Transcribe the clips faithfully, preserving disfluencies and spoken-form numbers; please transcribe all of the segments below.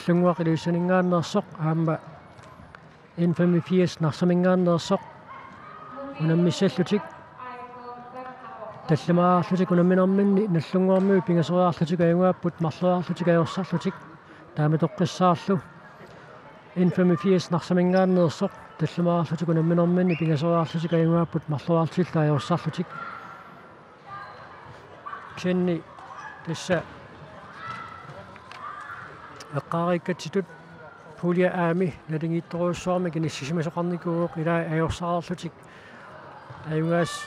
Nagdlunguaq Ilulissaninngaanneersoq aamma N femogfirs Narsaminngaanneersoq unammissallutik. Tallimaarlutik unamminerminni Nagdlunguarmiut pingasoriarlutik ajugaapput marloriarlutik ajorsarlutik. Taamatoqqissaarlu N femogfirs Narsaminngaanneersoq tallimaarlutik unamminerminni pingasoriarlutik ajugaapput marloriarlutillu ajorsarlutik. Kisianni tassa eqqaariikkatsitut pulje A-mi naligiittorujussuarmik inissisimasoqarnikuuvoq, ilaa ajorsarlutik ajugaas-,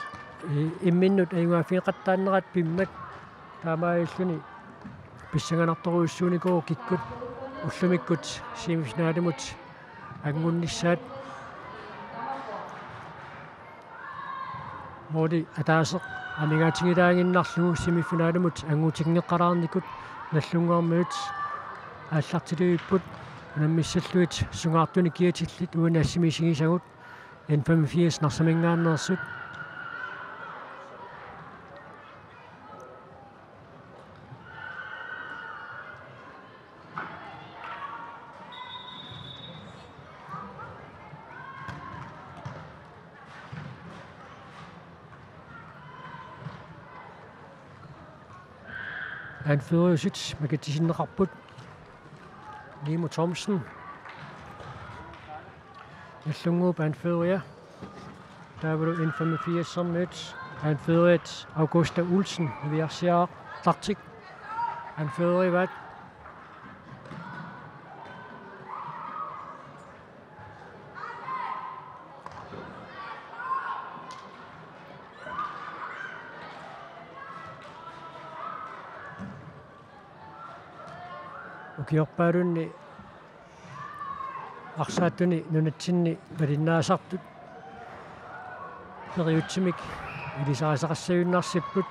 i-, imminnut ajugaaffigeqattaarnerat pimmat, taamaalilluni pissanganartorujussuunikuuvoq kikkut ullumikkut semifinalimut angunnissaat. Måli ataaseq amigaatigilaaginnarlugu semifinalimut angutinngeqqalaarnikut Nagdlunguarmiut aallartilivipput unammissallugit sungaartunik kiatillit uani assimi isigisagut N femogfirs Narsaminngaanneersut. Anføreriutit makitsisinneqarput. Nimo Thomsen, Nagdlunguup anføreria. Taavalu N femogfirs-ermiut anføreriat Augusta Olsen, Niviarsiaq Tartik, anførerivaat. Ukiorpaalunni arsaattuni nunatsinni malinnaasartut periutsimik ilisarisaqassagunarsipput.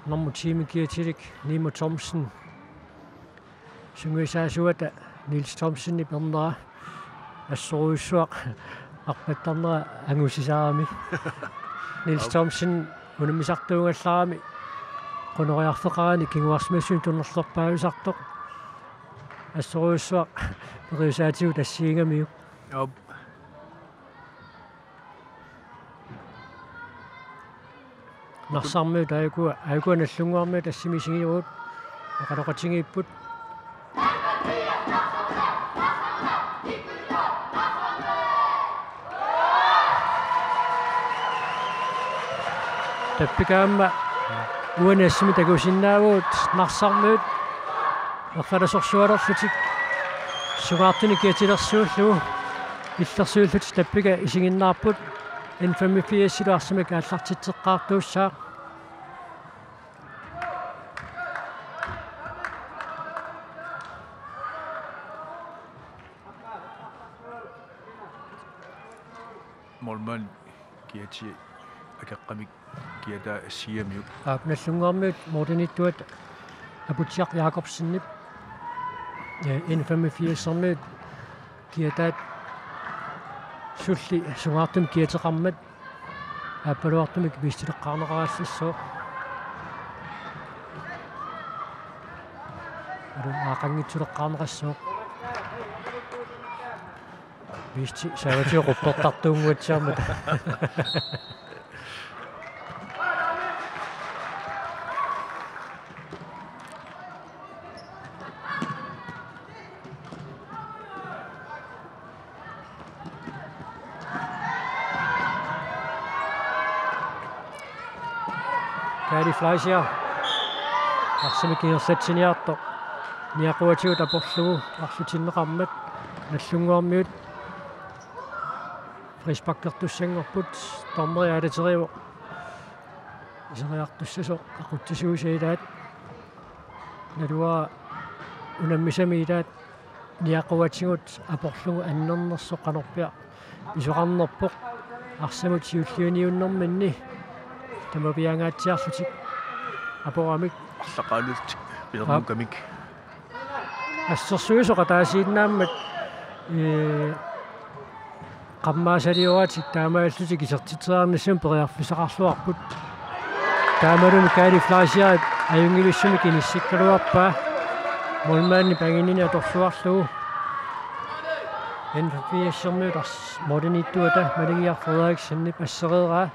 Nummer ti-mi kiatilik Nimo Thomsen sungiusaasuata Niels Thomsenip ernera assorujussuaq arpattarnera angusisaarami. Niels Thomsen unammisartuugallarami qunoriarfeqarani kinguarsimassuseq tunerlerpaavisartoq. Assorujussuaq periusaatigut assigiigamiuk. Aap. Narsarmiut aajukua, aajukua Nagdlunguarmiut assimi isigivagut, oqaloqatigiipput. Tappika aamma uani assimi takusinnaavagut Narsarmiut erfalasorsualerlutik sungaartunik kiatilersuullugu illersuillutik tappika isiginnaarput. N femogfirs-ilu arsamik aallartitseqqaartuussaaq. Målmand kiataa akeqqamik kiataa assigigamiuk. Aap, Nagdlunguarmiut målimiittuat Aputsiaq Jakobsenip, eh, N femogfirs-ermiut kiataat sulli sungaartumik kiateqarmat aappaluartumik piistileqqaarneqarallassooq. Alun aaqanngitsuleqqaarneqassooq. Piisti saavatigut quppertartuunnguatsiarmata. Kaali Fleischer arsamik ingerlatsiniartoq niaquatigut aporlugu arlutinneqarmat, Nagdlunguarmiut frisparkertussanngorput, dommeri aalaterivoq iseriartussasoq aqutsisuusaa ilaat. Naluara unammisami ilaat niaquatigut aporlugu annernersoq qanorpiaq pisoqarnerpoq. Arsamut siulliuniunnerminni tamaviaangaatsiarlutik aporamik. Arlaqalutik pilernukamik. Assersuisoq ataasiinnaammat, ee, qammaasalioraatik taamaallutik isertitseriarnissamut periarfissaqarluarput. Taamalu Mikael Fleischerip ajunngivissumik inissikkaluarpaa. Målmandip anginerani atorluarlugu N-85-ermiut ars-, målimiittuata Maligiaq Frederiksenip assereeraa,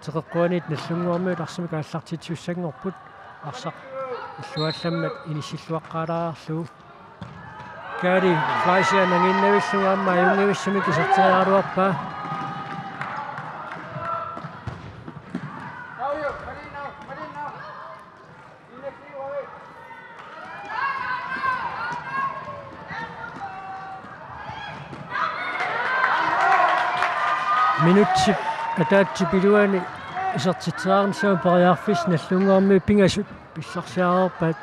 teqeqquaniit Nagdlunguarmiut arsamik aallartitsisussanngorput, arsaq illuallammat inissilluaqqaalaarlugu. Kaali Fleischer nangiinnavillugu aamma ajunngivissumik iserteriaraluarpaa. Minutsip ataatsip iluani isertitseriarnissamut periarfissat Nagdlunguarmiut pingasut pissarsiareerpaat.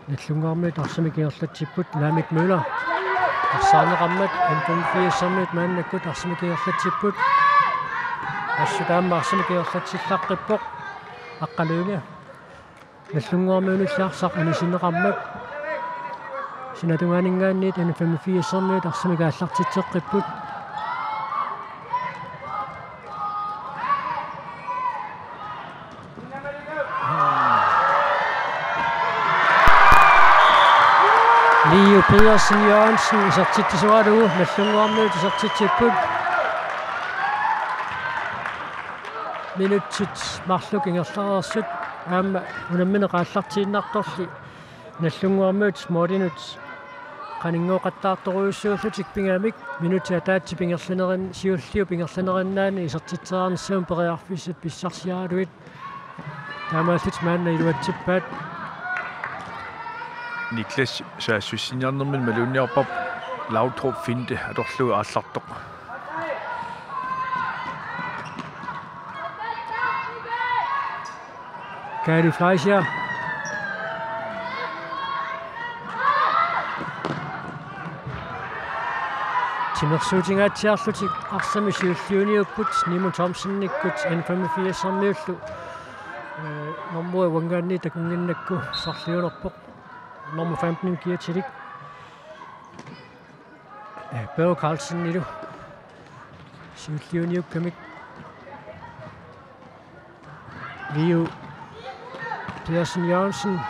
Nagdlunguarmiut arsamik ingerlatsipput, Laamik Møller arsaarneqarmat, N-85-ermiut maannakkut arsamik ingerlatsipput. Assut aamma arsamik ingerlatsillaqqippoq, Aqqaluunga. Nagdlunguarmiunillu arsaq anisinneqarmat. Sinatungaaninngaanniit N-85-ermiut arsamik aallartitseqqipput. Liu Pedersen Jørgensen isertitsisoralugu Nagdlunguarmiut isertitsipput. Minutsit marluk ingerlareersut aamma unammineq aallartiinnartorli Nagdlunguarmiut målinut qaninngooqattaartorujussuullutik pigamik, minutsit ataatsip ingerlanerin-, siulliup ingerlanerinnaani isertitseriarnissamut periarfissat pissarsiaraluit. Taamaallutik maanna iluatsippaat. Niklas saassussiniarnermini maluunniarparput Laudrup finte atorlugu aallartoq. Kaali Fleischer. Timersuutingaatsiarlutik arsamik siulliuniupput, Nimo Thomsenikkut N-85-ermiullu. Ee, normu uanngaanniit takunnginnakku sorliunerpoq. Normu femten kiatilik. Ee, Børge Carlsenilu siulliuniukkamik. Liu Pedersen Jørgensen,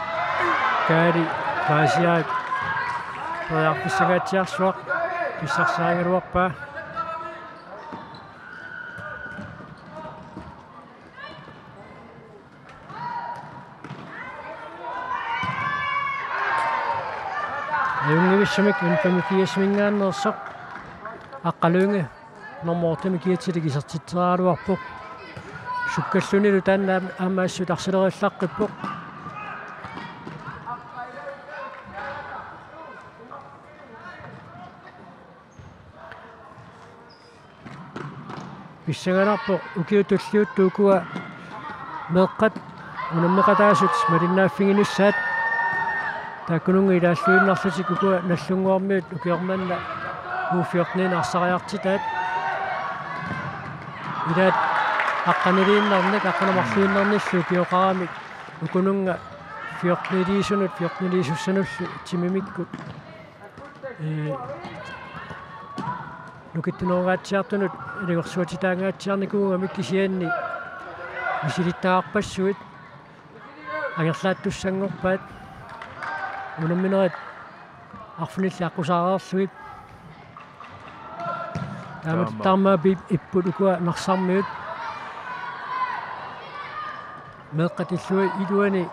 Kaali Fleischerip periarfissanngaatsiarsuaq pissarsiarigaluarpaa. Ajunngivissumik N-85-iminngaanneersoq Aqqaluunga normu otte kiatilik isertitseriaraluarpoq. Sukkallunilu taanna aam-, aamma assut arsalerillaqqippoq. Pissanganarpoq ukiut tulliuttut ukua meeqqat unammeqataasut malinnaaffiginissaat. Taakkununnga ilaalluinnarlutik ukua Nagdlunguarmiut ukioq manna U fjorten arsariartitaat. Ilaat aqqaniliinnarnik, aqqaneq-marluinnarnillu ukioqaramik ukununnga fjorteniliisunut, fjorteniliisussanullu timimikkut. Ee, nukittunerungaatsiartunut ilungersuatitaangaatsiarnikuugamik kisianni misilittagarpassuit angerlaattussanngorpaat unamminerit arfinillit aqqusaareerlugit. Taama. Taama. Taamaappoq ip-, ipput ukua Narsarmiut. Meeqqat illui-, iluani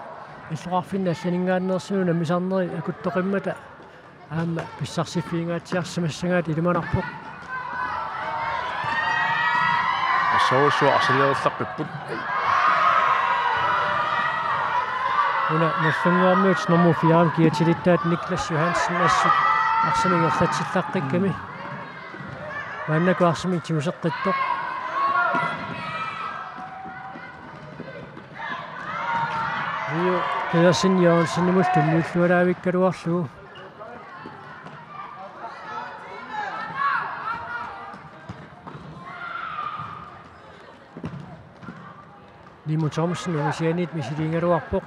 illoqarfinni allaninngaanneersunut nammisarneri akuttoqimmata aamma pissarsiffiingaatsiarsimassagaat ilimanarpoq. Assorsuaq arsalerillaqqippoq. Una Nagdlunguarmiut nummer fire kiatilittaat Niklas Johansen assut arsamik ingerlatsillaqqikkami. Maannakkut arsamik tiguseqqittoq. Liu Pedersen Jørgensenimut tunniullualaavikkaluarlugu. Nimo Thomsen ungasianiit misiliigaluarpoq.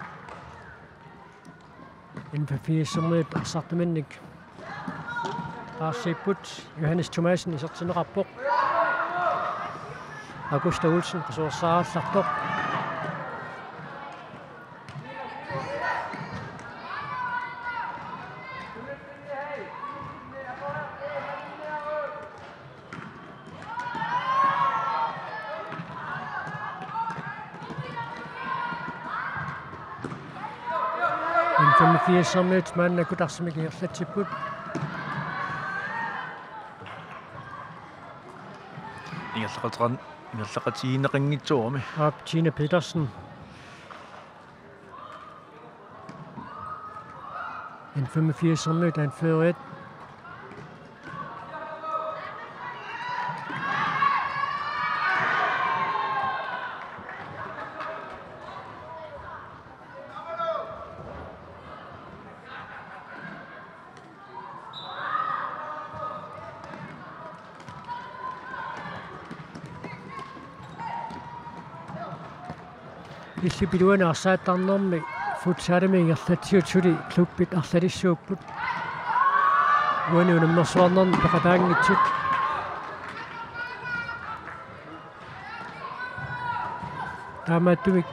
N-85-ermiut arsartuminnik taarsiipput. Johannes Thomassen isertinneqarpoq. Augusta Olsen qasuersaarallartoq. N-85-ermiut maannakkut arsamik ingerlatsipput. Ingerlaqateqan-, ingerlaqatigineqanngitsoorami. Aap, Tina Petersen. N-85-ermiut anførerit. Illit iluani arsaattarnermi futsalimi ingerlatsivutit suli klubbit arlalissuupput. Uani unammersuarnerni peqataanngitsut. Taamaattumik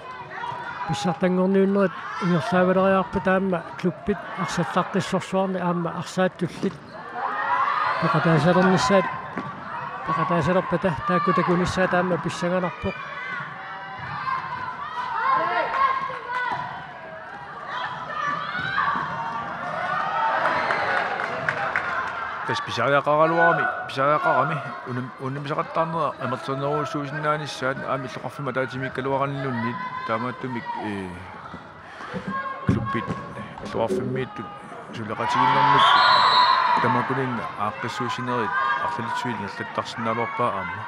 pissartanngorniunnerit ingerlaavaleriarpata aamma klubbit arsallaqqissorsuarni aamma arsaattullit peqataasalernissaat, peqataasalerpata taakku takunissaat aamma pissanganarpoq. Tassa pisariaqaraluarami, pisariaqarami unam-, unammisaqattaarnera amerlanerujussuusinnaanissaat aamma illoqarfimmut ataatsimiikkaluaranilluunniit, taamaattumik, ee, klubbit illoqarfimmiittut suleqatigiinnermittut tamakkununnga aaqqissuussinerit arlalissuit ingerlattarsinnaagaluarpaat aamma.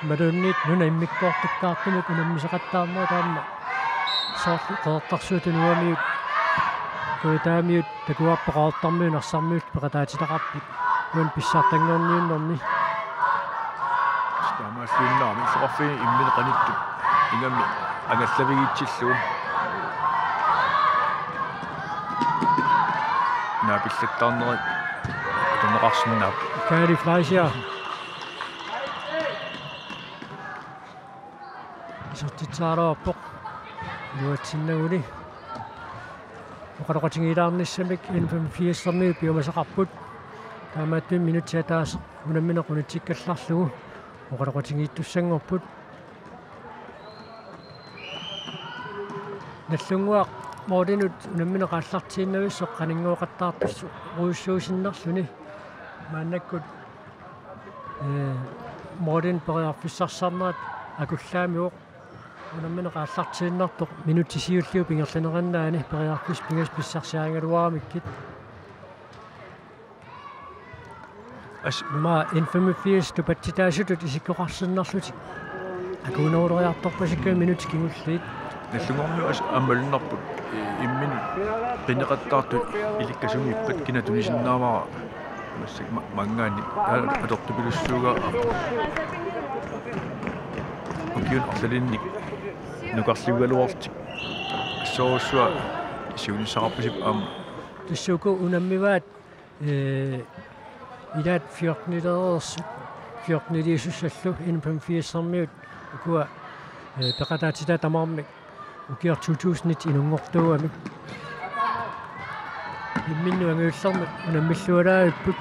Imaluunniit nunap immikkoortukkaartumik unammisaqattaarnerat aamma, soorlu Qeqertarsuup Tunuamiut, Kujataamiut, takuarput Qeqertarmiut, Narsarmiut peqataatitaqarput uani pissartanngorniunnerni. Taamaalluinnarami illoqarfiit imminnut qanittut ingammik angallavigitsillugu. Naapillattaarnerit atorneqarsinnaapput. Kaali Fleischer. Isertitseriaraluarpoq iluatsinnaguni. Oqaloqatigiilaarnissamik N-85-ermiut piumasaqarput. Taamaattumik minutsit ataaseq unammineq unitsikkallarlugu oqaloqatigiittussanngorput. Nagdlunguaq målinut unammineq aallartiinnavissoq qaninngooqattaartorujussuusinnarluni. Maannakkut, ee, målinik periarfissarsiornerat akullaamivoq. Unammineq aallartiinnartoq minutsit siulliit ingerlanerannaani periarfissat pingasut pissarsiarigaluaramikkit. As- Aamma N-85 tupatsitaasutut isikkoqarsinnarlutik akuuneruleriartorpasikka minutsit kingulliit. Nagdlunguarmiut as-, aamma malunnarput, ee, imminnut qineqattaartut ilikkasumippat kina tunisinnaavara. Massakkut ma-, maanngaanniit, aa, atortupilussuugaa. Ukiuni arlalinni nukarliugaluarlutik assorujussuaq siunissaqarpasippoq aamma. Tassa uku unammivaat, ee, ilaat fjortenileersut, fjorteniliisussallu N-85-ermiut ukua, ee, peqataatitaat tamarmik ukiut to tusind inunngortuugamik. Imminnut angajullermik unammillualaavipput.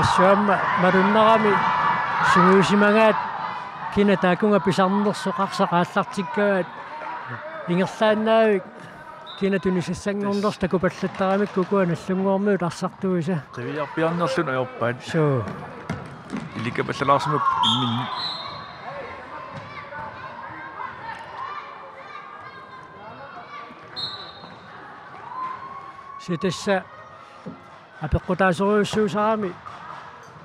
Assut aamma malunnarami sungiusimagaat kina taakkununnga pisarnersoq arsaq aallartikkagaat ingerlaannaavik kina tunisassanngornersoq takupallattaramikku ukua Nagdlunguarmiut arsartuisa. Qiviarpiarnerluni ajorpaat. Suu. Ilikkapallalaarsimapput imminnut. Kisianni tassa apeqqutaasorujussuusarami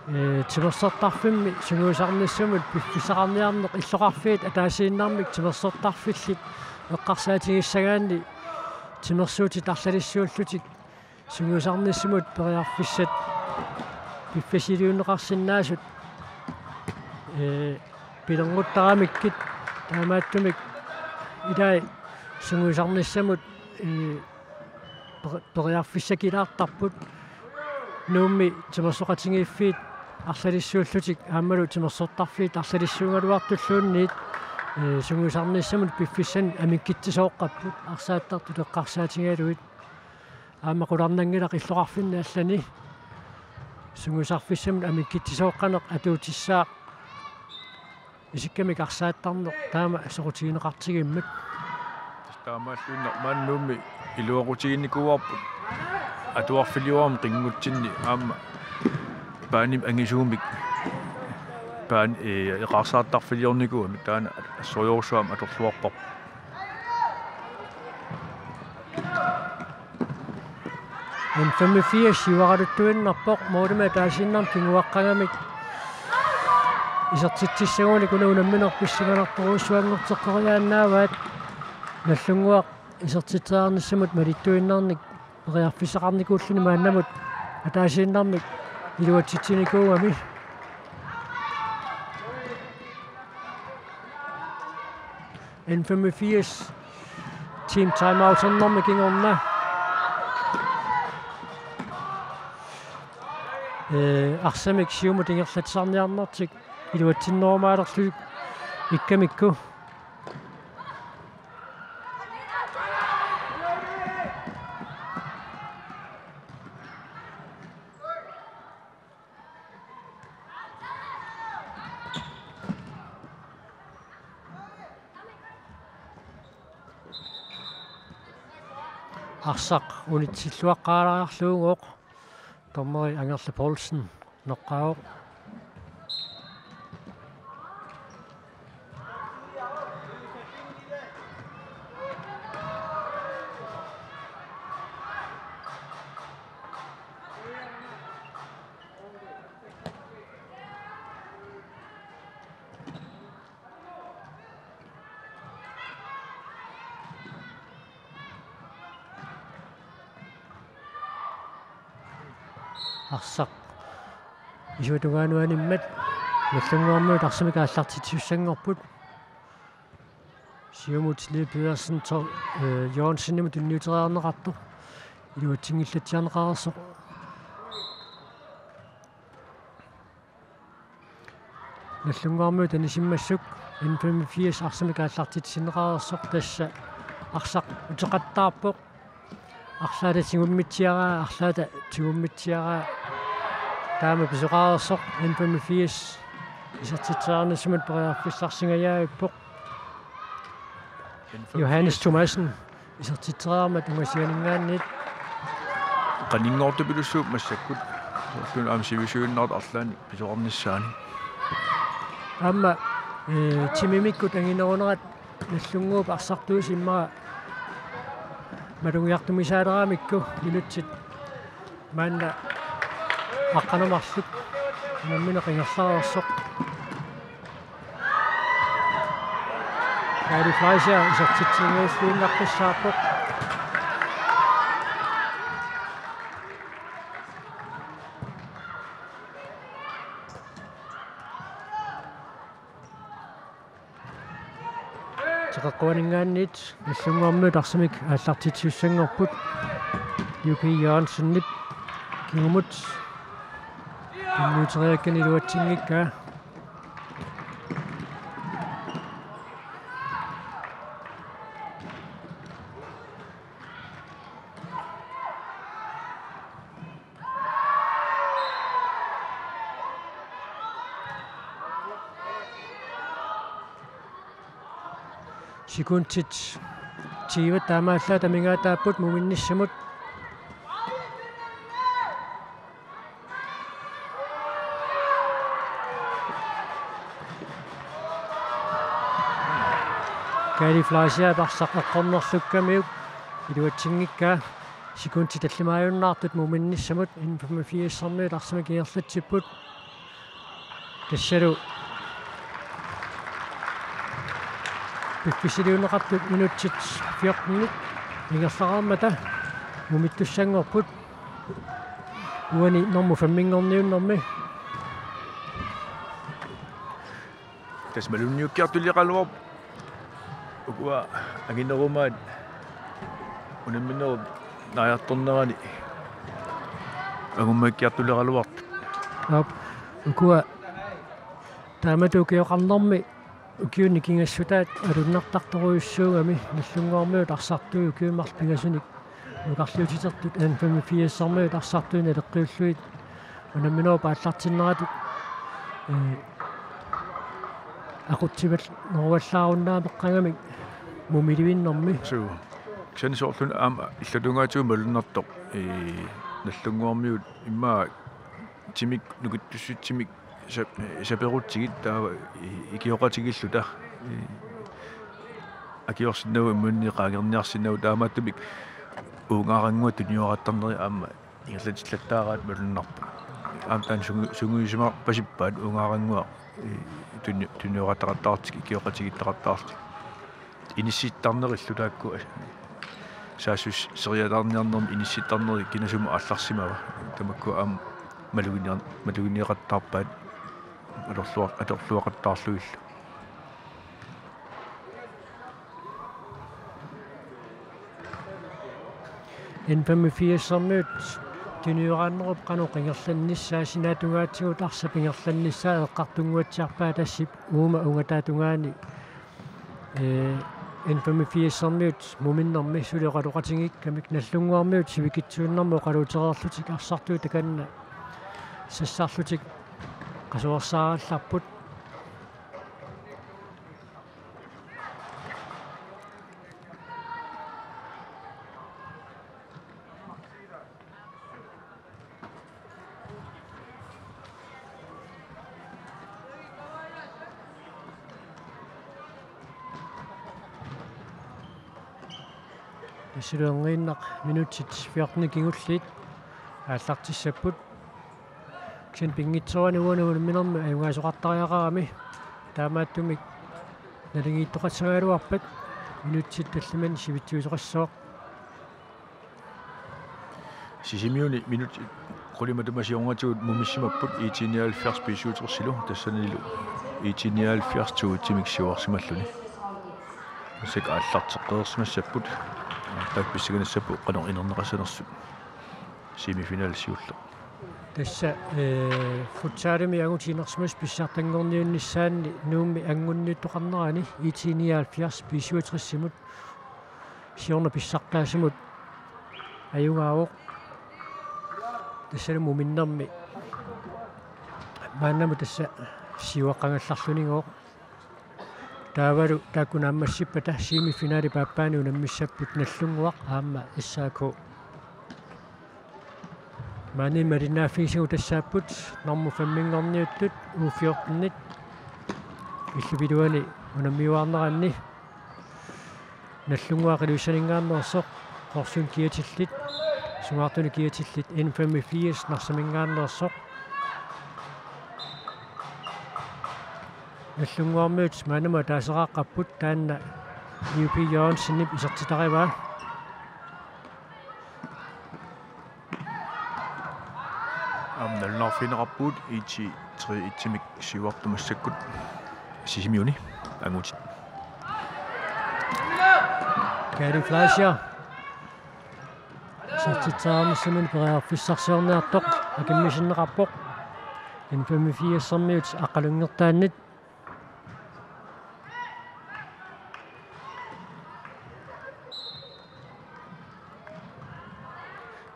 Ee, timersortarfimmi sungiusarnissamut piffissaqarniarneq illoqarfiit ataasiinnarmik timersortarfillit eqqarsaatigissagaanni timersuutit arlalissuullutik sungiusarnissamut periarfissat piffissaliunneqarsinnaasut, ee, pilernguttaramikkit taamaattumik ilai sungiusarnissamut, ee, per-, periarfissakilaartarput. Nuummi timersoqatigiiffiit arlalissuullutik aammalu timersortarfiit arlalissuugaluartulluunniit, ee, sungiusarnissamut piffissanik amikkitsisooqqapput arsaattartut eqqarsaatigalugit. Aamma qularnanngilaq illoqarfinni allani sungiusarfissamut amikkitsisooqqaneq atuutissaaq isikkamik arsaattarneq taama soqutigineqartigimmat. Taamaalluinnaq maani Nuummi iluaqutiginikuuarput atuarfiliorami qinngutsinni aamma paanimik angisuumik paan-, ee, eqaarsaartarfiliornikuugami taanna assorujussuaq aamma atorluarparput. N femogfirs siuaraluttuinnarpoq, målimik ataasiinnarmik kinguaqqagamik isertitsissagunik una unammineq pissanganartorujussuanngorteqqoriaannaavaat. Nagdlunguaq isertitseriarnissamut malittuinnarnik periarfissaqarnikuulluni maannamut ataasiinnarmik iluatsitsinikuugami. N femogfirs team timeout-ernermi kingorna. Ee, arsamik siumut ingerlatsisarniarnertik iluatsinnerumaalerlutik ikkamikku. Arsaq unitsilluaqqaalaarluugooq, dommeri Angerla Poulsen noqqaavoq. Arsaq isuata tungaanut animmat Nagdlunguarmiut arsamik aallartitsisussanngorput. Siumut Lee Pedersen to, øh, Jørgensenimut tunniuteriarneqartoq iluatsinngillatsiarneqareersoq. Nagdlunguarmiut anisimmassuk N femogfirs arsamik aallartitsineqareersoq, tassa arsaq uteqattaarpoq. Arlaata tigummitsiaraa, arlaata tigummitsiaraa. Taama pisoqareersoq N femogfirs isertitseriarnissamut periarfissarsingajaavippoq. Johannes Thomassen isertitseriarmat ungasianinngaanniit. Qaninngortupilussuup massakkut. Soorlumi aamma sivisuinnartoq arlaannik pisoqarnissaanut. Aamma, øh, timimikkut anginerunerat Nagdlunguup arsartuusi immaqa malugiartumisaaleraamikku minutsit maanna aqqaneq marluk unammineq ingerlareersoq. Kaali Fleischer isertitseriarluinnaqqissaarpoq. Teqeqquaninngaanniit Nagdlunguarmiut arsamik aallartitsisussanngorput. Juki Jørgensenip kingumut tunniuteriakkani iluatsinngikkaa. Sekundit tyve taamaallaat amigaataapput muminnissamut. Kaali Fleischer arsaq eqqornerlukkamiuk iluatsinngikkaa. Sekundit tallimaajunnaartut muminnissamut N femogfirs arsamik ingerlatsipput. Tassalu piffissaliunneqartut minutsit fjortenit ingerlareermata mumittussanngorput. Uani normu femminngorniunnermi. Tassa malunniukkiartuleqaluarpoq. Ukua anginerumaat unamminerup naajartornerani angummakkiartuleqaluartut. Aap, ukua taamatut ukioqarnermi ukiuni nikingassutaat alunnartartorujussuugami Nagdlunguarmiut arsartui ukiut marluk pingasunik nukarliutitertut N femogfirs-ermiut arsartui naleqqiullugit unamminerup aallartinneratut, ee, aqutsivallaarunnaarneqagamik mumilivinnermi. Suu. Kisianni soorlumi aamma illuatungaatigut malunnartoq, ee, Nagdlunguarmiut immaqa timik nukittussutsimik sap-, saperutsigit taava i-, ikioqatigiilluta. I-, akiorsinnagu imaluunniit qaangerniarsinnagu taamaattumik uungaarannguaq tunioraattarneri aamma ingerlatillattaaraat malunnarpoq. Aamma taanna sungi-, sungiusimarpasippaat uungaarannguaq i-, tunio-, tunioraataqattaarlutik ikioqatigiittaqattaarlutik. Inissittarnerillu taakku saassusseriataarniarnermi inissittarneri kina sumut aallarsimava. Tamakku aamma maluginiar-, maluginiaqattaarpaat atorluar-, atorluaqattaarlugillu. N femogfirs-ermiut tunioraannerup qanoq ingerlannissaa, sinaatungaatigut arsap ingerlannissaa eqqartunnguatsiarpaat, tassami uuma ungataatungaani, ee, N femogfirs-ermiut muminnermi suli oqaloqatigiikkamik Nagdlunguarmiut sivikitsuinnarmik oqaluutereerlutik arsartui takanna sassarlutik qasuersaarallarput. Tassalu angiinnaq minutsit fjorten kingulliit aallartissapput. Kisianni pinngitsoorani uani unamminermi ajugaasoqartariaqarami. Taamaattumik naligiittoqassagaluarpat minutsit tallimanik sivitsuisoqassaaq. Sisimiuni minutsit qulit matuma siornatigut mumissimapput I T nioghalvfjerds B syvogtresilu, tassanilu I T nioghalvfjerds to-etsimik siuarsimalluni. Massakkut aallarteqqereersimassapput. Taakku pissanganassapput qanoq inerneqassanersut. Semifinal siulleq. Tassa, ee, futsalimi angutit inersimasut pissartanngorniunnissaanni Nuummi angunniuttoqarnerani I T nioghalvfjerds B syvogtresimut siorna pissartaasimut ajugaavoq. Tassalu muminnermi maannamut tassa siuaqqagallarlunigooq. Taavalu taakku naammassippata semifinali paappaani unammissapput Nagdlunguaq aamma S A K. Maani malinnaaffigisigut tassaapput normu femminngorniuttut U fjortenit illup iluani unammiuaarneranni. Nagdlunguaq Ilulissaninngaanneersoq, Qorsumi kiatillit, Sungaartuni kiatillit, N femogfirs Narsaminngaanneersoq. Nagdlunguarmiut maannamut ataaseqaaqqapput, taanna J P Jørgensenip isertitarivaa. Aamma nalunaarfigineqarpugut I T tre-etsimik siuartut massakkut Sisimiuni angutit. Kaali Fleischer. Isertitseriarnissaminut periarfissarsiorniartoq akimmisinneqarpoq. N femogfirs-ermiut aqqalunngertaannit.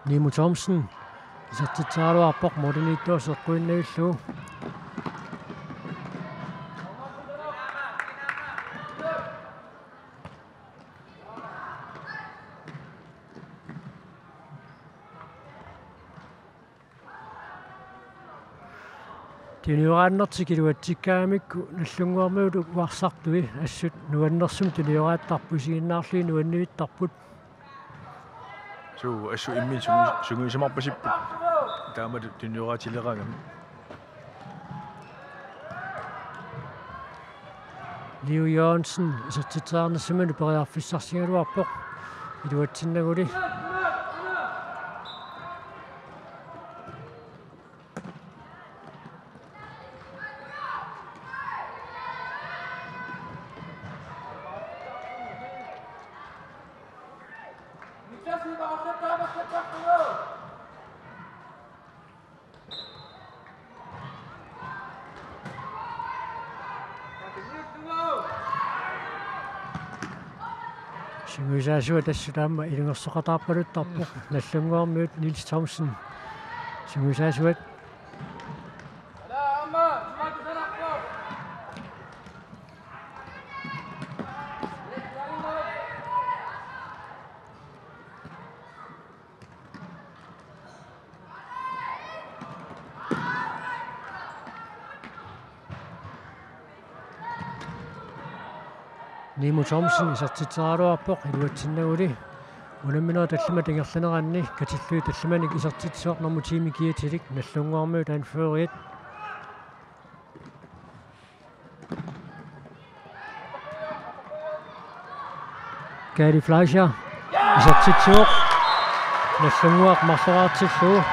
Nimo Thomsen isertitseriaraluarpoq, målimiittoq seqquinnarlugu. Tunioraannertik iluatsikkaangamikku Nagdlunguarmiut arsartui assut nuannersumik tunioraattarput, isiginnaarlugit nuanniittarput. Suu, assut imminut sungi-, sungiusimarpasipput. Taamatut tunioraatileqaagami. Liu Jørgensen isertitseriarnissaminut periarfissarsigaluarpoq. Iluatsinnaguli. Sungiusaasuat tassa taama ilungersoqataarpaluttarpoq. Nallunnguarmiut Niels Thomsen. Sungiusaasuat. Nimo Thomsen isertitseriaraluarpoq iluatsinnaguli. Unamminerit tallimat ingerlaneranni katillugit tallimanik isertitsivoq nummer ti-mi kiatilik Nallunnguarmiut anføreriat. Kaali Fleischer isertitsivoq. Nallunnguaq marloriartillugu.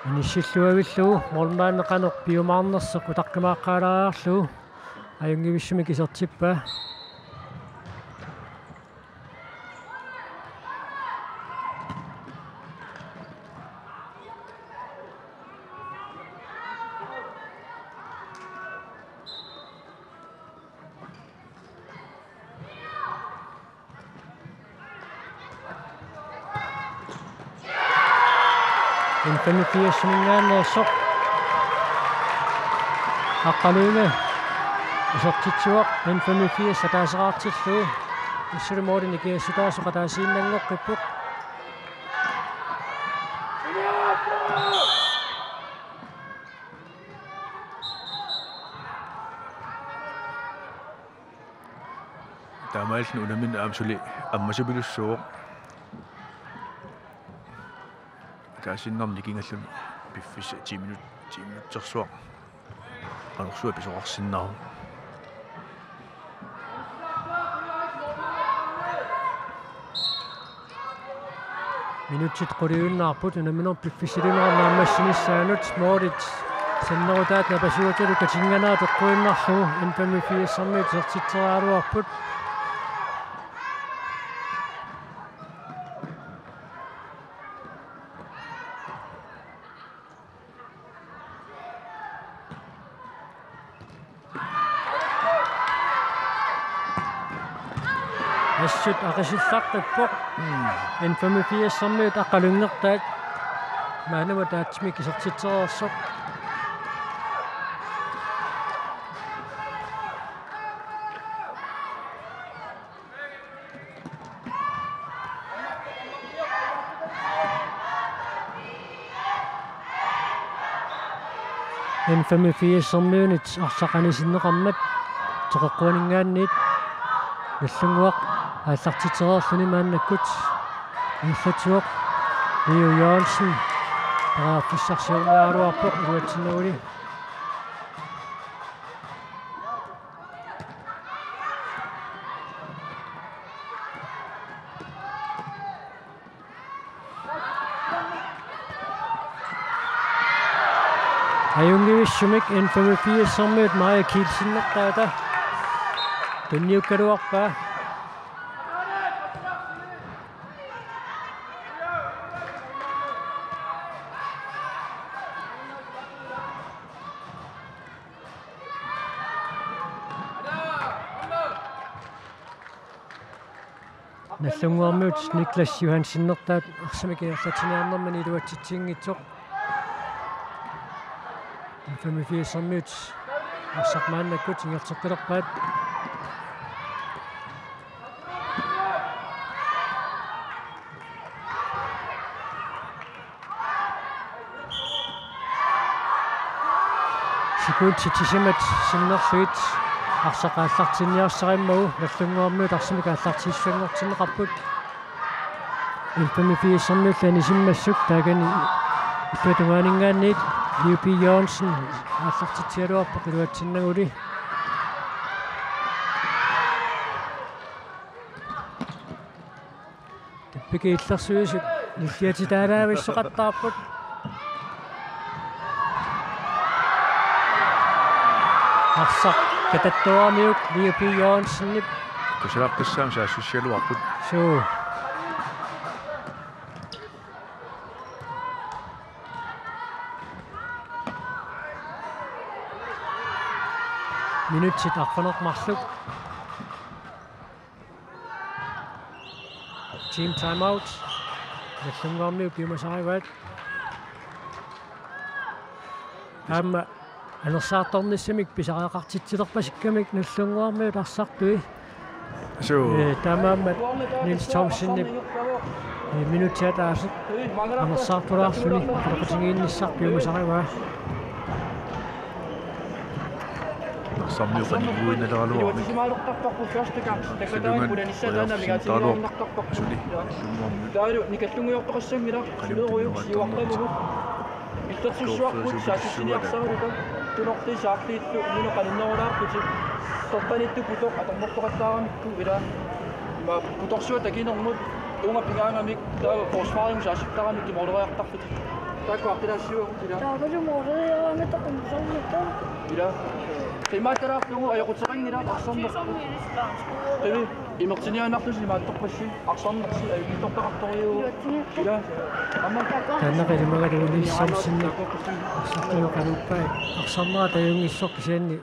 Inissilluavillugu målmandip qanoq piumaarnersoq utaqqimaaqqaalaariarlugu. Ajunngivissumik isertippaa. N femogfirsiminngaanneersoq. Aqqaluinnaq isertitsivoq N femogfirs ataasiartillugu. Issulimmik nikiassutaasoq ataasiinnanngoqqippoq. Taamaalilluni unammineq aamma suli ammasupilussuuvoq. Ataasiinnarnik ikingalluni piffissaq ti minut, ti minutsersuaq. Qanorsuaq pisoqarsinnaavoq. Minutsit quliinnarput unamminerup piffissaliunera naammassinissaanut. Målit sannerutaat napasiuutalu katinnganaat eqquinnarlugu N femogfirsermiut isertitseriaraluarput. Assut aqisillarput. Mm. N femogfirsermiut aqqalunngertaat. Maanna taatsimik isertitsereersoq. N femogfirsermiunit arsaq anisinneqarmat teqeqquaninngaanniit Nallunnguaq aallartitsereerluni maannakkut ingerlatsivoq. Leo Jørgensen periarfissarsiorniaraluarpoq iluatsinnaguli. Ajunngivissumik N femogfirsermiut Maja Kielsenertaata tunniukkaluarpaa. Nallunnguarmiut Niklas Johansenertaat arsamik ingerlatsiniarnermini iluatsitsinngitsoq. N femogfirsermiut arsaq maannakkut ingerlateqqilerpaat. Sekundit sisamat sinnerlugit arsaq aallartinniarsarimmagu Nallunnguarmiut arsamik aallartissanngortinneqarput. N-femogfirsimiut anisimmassuk taakani illuatungaaninngaanniit Liu P. Jørgensen aallartitsigaluarpoq iluatsinnaguli. Tappiki illersuisut nilliatitaalaavissoqattaarput. Arsaq katattuaramiuk Liu P. Jørgensenip. Kusanarpassuarnik saassussigaluarput. Suu. Minutsit arfineq marluk. Team timeout. Nagdlunguarmiut piumasarivaat. Aamma anersaartornissamik pisariaqartitsilerpasikkamik Nagdlunguarmiut arsartui. Suu. Ee, taamaammat Niels Thomsenip, ee, minutsit ataaseq anersaartulaarluni apeqqutigiinnissaq piumasarivaa. Arsarmiut qanilluinnaleraluarmik. Salugan periarfissinneqaraluarput suli Nagdlunguarmiut. Taavalu nikallungujoortoqassanngilaq. Qanimut Illersuissuarput saassussiniarsaraluta tunorli saarliillu imminut qaninnerulaarputit. Tortanittut putoq atornertoqattaaramikku ila ima putorsuaq takinermut uunga pigaangamik taava forsvarimut saassuttaramik kimooleriartarlutik. Taakku aqilaassiuagut ila. Taavalu mooleriaramik taqumusarluta. Ila. Qimaatalaarlugu ajoquteqanngilaq arsarnerput. Qivi imertiniaannarlusi imaattorpassi arsarnersi ajunngitsortaqartorujuuvoq. Ila. Aamma. Taanna qilimagalugu Niels Thomsen arsartuukaluuppai arsarnerat ajunngissoq kisianni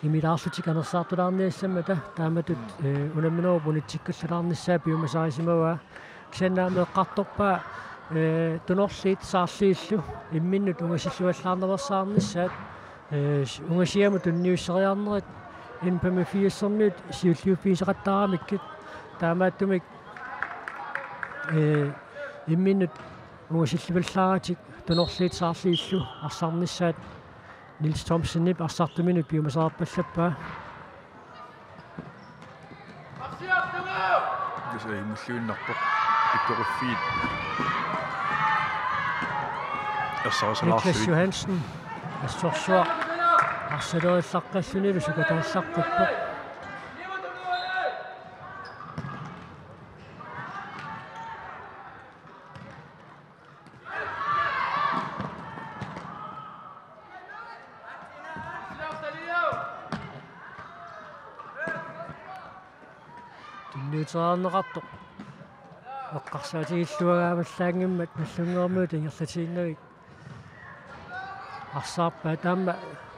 imilaarlutik anersaartulaarniassammata taamatut, ee, unamminerup unitsikkallarnissaa piumasarisimavaa. Kisianni aamma eqqartorpaa, ee, tunorliit saarliillu imminnut ungasilluallaarnersaarnissaat, ee, ungasiamut tunniusseriarnerit N-femogfirsimiut siulliuffigiseqattaaramikkit taamaattumik, ee, imminnut ungasilluallaaratik tunorliit saarliillu arsarnissaat Niels Thomsenip arsartuminut piumasarpallappaa. Tassa imulluinnarpoq pikkoriffiit. Niklas ersarisalaarlugit. Johansen assorsuaq arsalerillaqqallunilu sukataallaqqippoq. Tunniuteriarneqartoq eqqarsaatigilluagaavallaanngimmat Nagdlunguarmiut ingerlatiinnavik arsaarpaat. Taama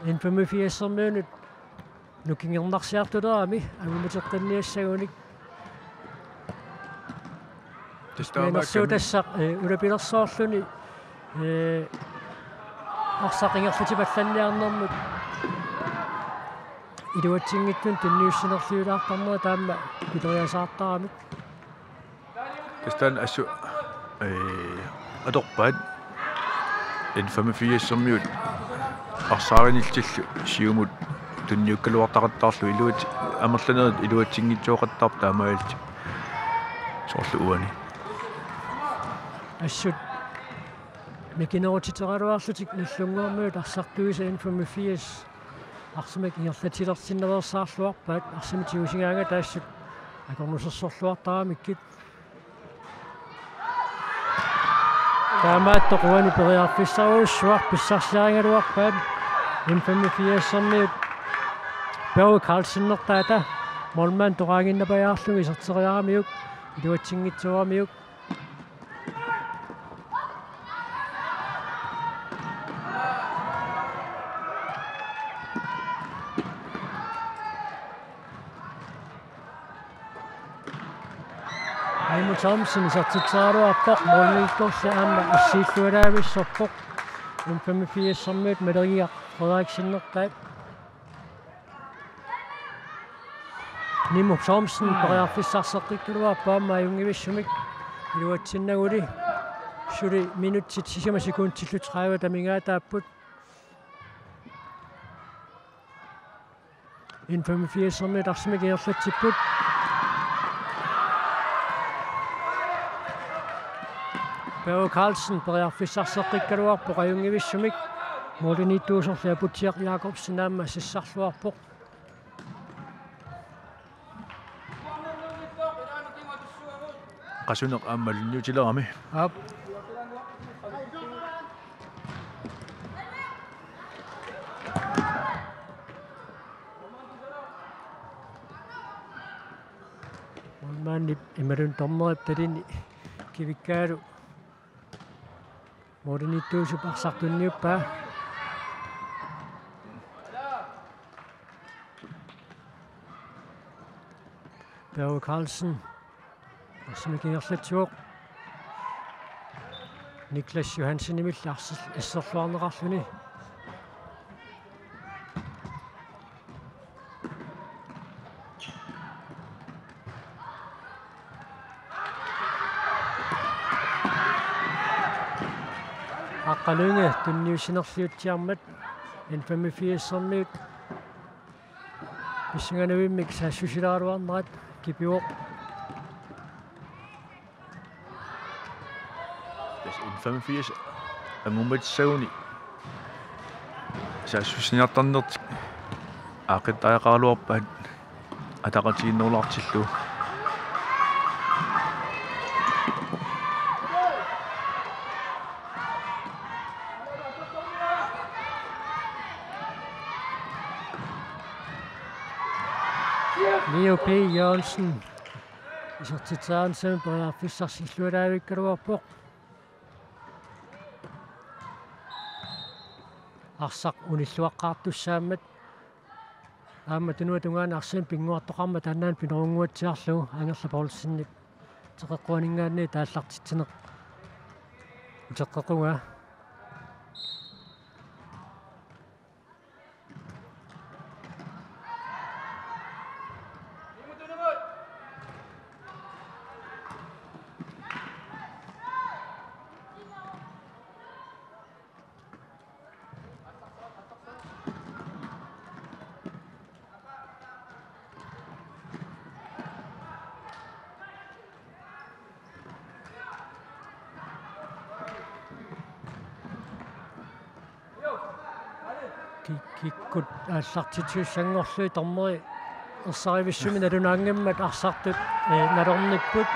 N-femogfirsimiunut nukingernarsiartulerami anguteqqinniassagunik. Tassa taamaakkanik. Menersuutassaq, ee, ulapilersoorluni, ee, arsaq ingerlatipallanniarnermut iluatsinngitsunik tunniussinerliulaartarnera taama pileriasaartaramik. Tassa taanna assut, ee, atorpaat N-femogfirsimiut arsaarinillutillu siumut tunniukkaluartaqattaarlugit iluat-, amerlanerit iluatsinngitsooqattaarput taamaalillutik soorlu uani. Assut mikinerutiteraluarlutik Nagdlunguarmiut arsartuisa N-femogfirs arsamik ingerlatilersinnaveersaarluarpaat arsamik tigusigaangata assut akornusersorluartaramikkit. Taamaattoq uani periarfissarujussuaq pissarsiarigaluarpaat N-femogfirsimiut Børge Carlsenertaata målmandip toqaannginnapajaarlugu iserteriaramiuk iluatsinngitsooramiuk. Aimut Thomsen isertitseraluarpoq, målmandillu aamma assiillualaavissorpoq. N-femogfirsimiut Maleriaq Frederiksenertaat. Nimuk Thomsen periarfissarseqqikkaluarpoq aamma ajunngivissumik iluatsinnaguli. Suli minutsit sisamat sekundillu tredive amigaataapput. N-femogfirsimiut arsamik ingerlatsipput. Børge Carlsen periarfissarseqqikkaluarpoq ajunngivissumik. Målimiittuusorli Aputsiaq Jakobsen aamma sassarluarpoq. Qasuneq aamma malunniutilerami. Aap. Målmandip imaluunniit dommerip talini kivikkaalu målimiittuusup arsaq tunniuppaa. Børge Carlsen arsamik ingerlatsivoq. Niklas Johansenimilli arsaq asserluarneqarluni. Aqqaluinge tunniussinerliutsiarmat N femogfirsimiut pissanganarnermik saassussilaaraluarnerat kipivoq. Tassa N femogfirs angummatissaguni saassussiniartarnertik aaqqittariaqaraluarpaat ataqatigiinnerulaartillugu. Mio P. Jørgensen isertitseriarnissami periarfissarsillualaavikkaluarpoq. Arsaq unilluaqqaartussaammat aamma tunuata tungaanut arsamik pinnguartoqarmat taannaana pinorunnguatsiarlugu Angerla Poulsenip teqeqquaninngaanniit aallartitsineq uteqqeqqugaa. Ki-, kikkut aallartitsisussanngorlugit dommeri ersarivissumik nalunaanngimmat arsartut, eh, nalornipput.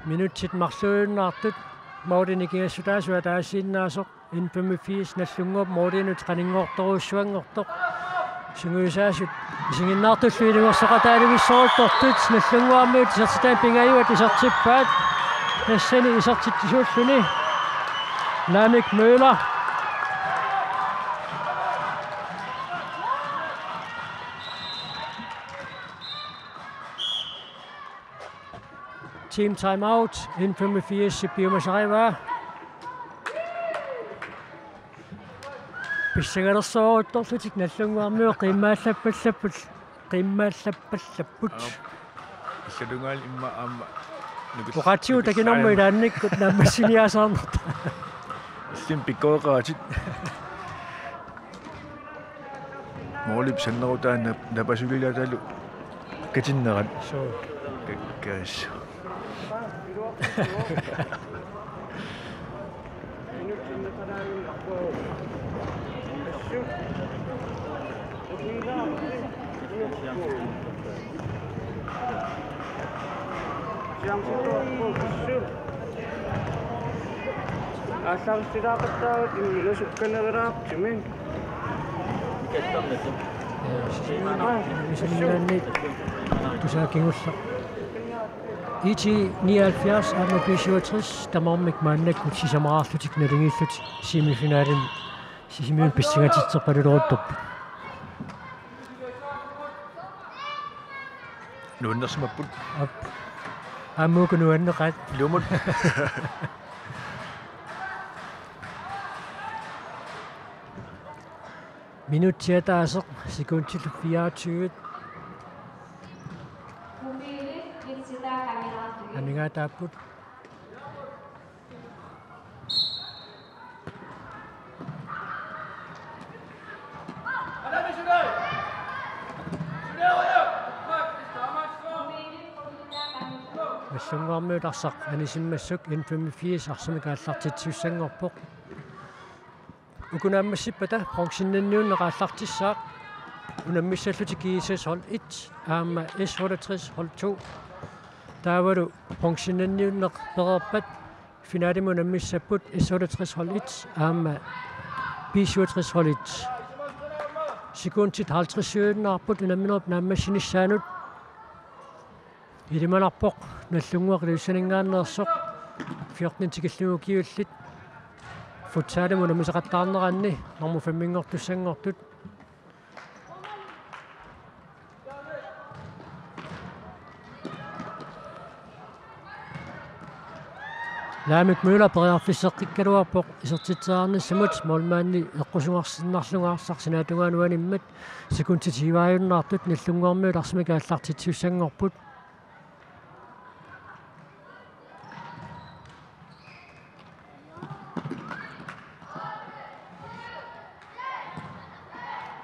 Minutsit marluujunnaartut målini nikingassutaasut ataasiinnaasoq N femogfirs Nagdlunguup målinut qaninngortorujussuanngortoq. Sungiusaasut isiginnaartullu ilungersoqataalivissoruttortut Nagdlunguarmiut isertitaat pingajuat isertippaat. Tassani isertitsisuulluni Laamik Møller. Team timeout, N femogfirs piumasarivaa. Pissangalersoruttorlutik Nagdlunguarmiut qiimmaalappallapput, qiimmaalappallapput. Aap. Illuatungaani immaqa aamma nukut-, oqaatsigut takinermut nukussaajummik ilaannikkut naammassiniaasaarnerta. Illit pikkoreqaatit. Målip sannerutaa nap-, napasulilaatalu katinnerat. Suu. Kakkaas. Aallartilaaqattaarput imminut sukkanerulaartumik. Sisimiuninngaanniit tusaatigullu. I T nioghalvfjerds aamma B syvogtres tamarmik maannakkut sisamaraarlutik naligiillutik semifinalimi Sisimiuni pissangatitserpaluloruttorput. Nuannersimapput. Aap. Aamma uku nuanneqaat. Ilumut. Minutsit ataaseq, sekundit fireogtyve. Amigaataapput. Nagdlunguarmiut arsaq anisimmassuk N femogfirs arsamik aallartitsissanngorpoq. Uku naammassippata bronzenniunneq aallartissaaq unammissallutik G S S hold et aamma S otteogtres hold to. Taavalu bronzenniunneq pereerpat finalemi unammissapput S otteogtres hold et aamma B syvogtres hold et. Sekundit halvtreds siuinnaarput unamminerup naammassinissaanut. Ilimanarpoq Nagdlunguaq Ilulissaninngaanneersoq fjorten tikillugu ukiullit futsalimi unammisaqattaarneranni normu femminngortussanngortut. Laamik Møller periarfisseqqikkaluarpoq isertitseriarnissamut, målmandi eqqusugarsinnarlugu arsaq sinaatungaanut animmat. Sekundit tyveunnaartut Nagdlunguarmiut arsamik aallartitsissanngorput.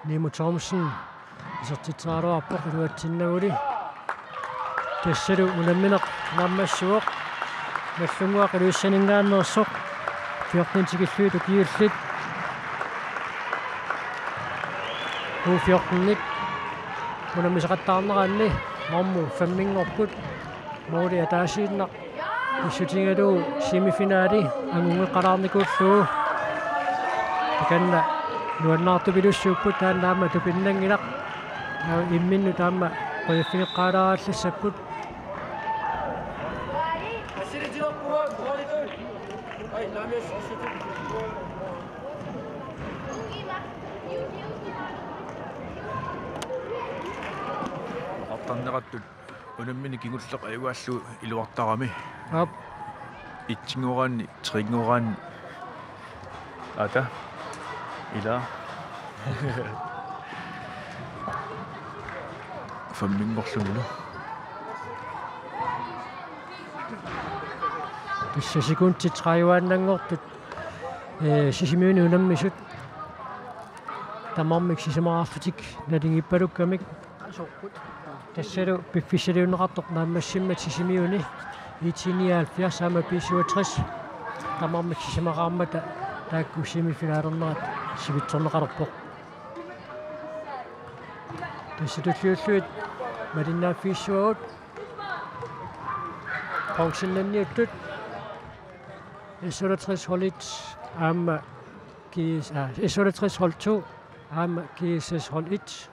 Nimo Thomsen isertitseriaraluarpoq iluatsinnaguli. Tassalu unammineq naammassivoq. Nagdlunguaq Ilulissaninngaanneersoq fjorten tikillugit ukiullit U fjorten-ip unammisaqattaarneranni normu femminngorput. Måli ataasiinnaq pissutigalugu semifinali angunngeqqalaarnikuullugu. Takanna nuannaartupilussuupput, taanna aamma tupinnanngilaq. Taava imminnut aamma qujaffigeqqaalaarallassapput. Artarneqartut unammineq kingulleq ajugaallugu iluartarami. Aap. Etsinngooraanni, treenngooraanni. Ata. Ila. Femminngorlugulu. Tassa sekundit trediveannanngortut, ee, Sisimiuni unammisut tamarmik sisamaraarlutik naligiippalukkamik. Tassalu piffissaliunneqartoq naammassimmat Sisimiuni I T nioghalvfjerds aamma B syvogtres tamarmik sisamaraarmata taakku semifinalernerat sivitsorneqalerpoq. Tassa tulliullugit malinnaaffigissuagut. Bronzennanniuttut S otteogtres hold et aamma G S, ah, S otteogtres hold to aamma G S S hold et.